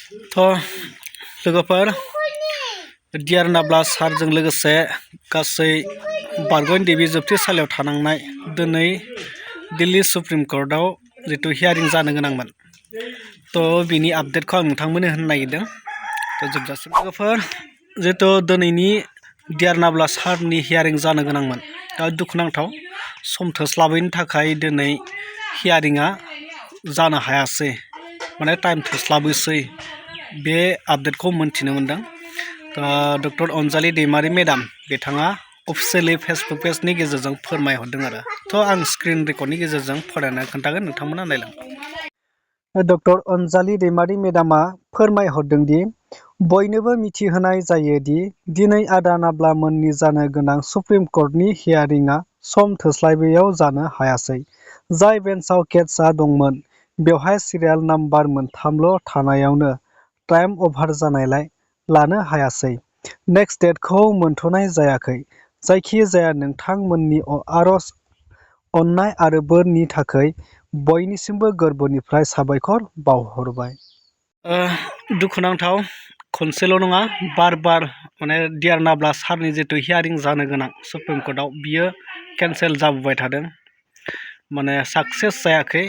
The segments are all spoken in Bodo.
थ' लोगोफोर डियार नाब्ला सारजों लोगोसे गासै बारग'इन देबि जोबथेसालियाव थानांनाय दिनै दिल्ली सुप्रिम कर्टआव जितु हियारिं जानो गोनांमोन थ' बिनि आपडेटखौ आं नोंथांमोननो होनो नागिरदों थ' जोबजासिम लोगोफोर जितु दिनैनि डियार नाब्ला सारनि हियारिं जानो गोनांमोन दा दुखुनांथाव सम थोस्लाबैनि थाखाय दिनै हियारिंआ जानो हायासै माने टाइम थोस्लाबैसै बे आपडेटखौ मोनथिनो मोनदों डक्टर अनजालि दैमारि मेडाम बिथाङा अफिसियेलि फेसबुक पेजनि गेजेरजों फोरमायहरदों आरो थ' आं स्क्रिन रेकर्डनि गेजेरजों फरायना खोन्थागोन नोंथांमोना नायलां डक्टर अनजालि दैमारि मेडामा फोरमायहरदों दि बयनोबो मिथिहोनाय जायो दि दिनै आदा नाब्ला मोननि जानो गोनां सुप्रिम कर्टनि हियारिंआ सम थोस्लाबैयाव जानो हायासै जाय बेन्चआव केसआ दंमोन बेवहाय सिरियाल नाम्बार मोनथामल' थानायावनो टाइम अभार जानायलाय लानो हायासै नेक्स्ट डेटखौ मोनथ'नाय जायाखै जायखिजाया नोंथांमोननि आर'ज अननाय आरो बोरनि थाखाय बयनिसिमबो गोरबोनिफ्राय साबायखर बावहरबाय दुखुनांथाव खनसेल' नङा बार माने डियार नाब्ला सारनि जितु हियारिं जानो गोनां सुप्रिम कर्टआव बियो केन्सेल जाबोबाय थादों माने साक्सेस जायाखै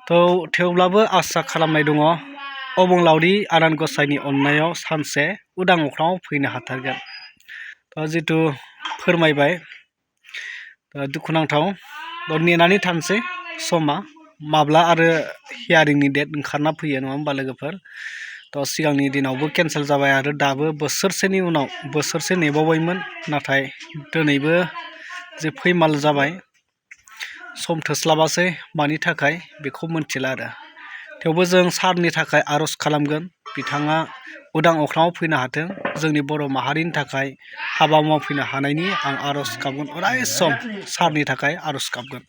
थ' थेवब्लाबो आसा खालामनाय दङ अबंलावरि आनान गसाइनि अननायाव सानसे उदां अख्राङाव फैनो हाथारगोन जितु फोरमायबाय दुखुनांथाव नेनानै थानोसै समा माब्ला आरो हियारिंनि डेट ओंखारना फैयो नङा होमबा लोगोफोर थ' सिगांनि दिनावबो केन्सेल जाबाय आरो दाबो बोसोरसेनि उनाव बोसोरसे नेबावबायमोन नाथाय दिनैबो जे फैमाल जाबाय सम थोस्लाबासै मानि थाखाय बेखौ मोनथिला आरो थेवबो जों सारनि थाखाय आर'ज खालामगोन बिथाङा उदां अख्राङाव फैनो हाथों जोंनि बर' माहारिनि थाखाय हाबा मावफैनो हानायनि आं आर'ज गाबगोन अराय सम सारनि थाखाय आर'ज गाबगोन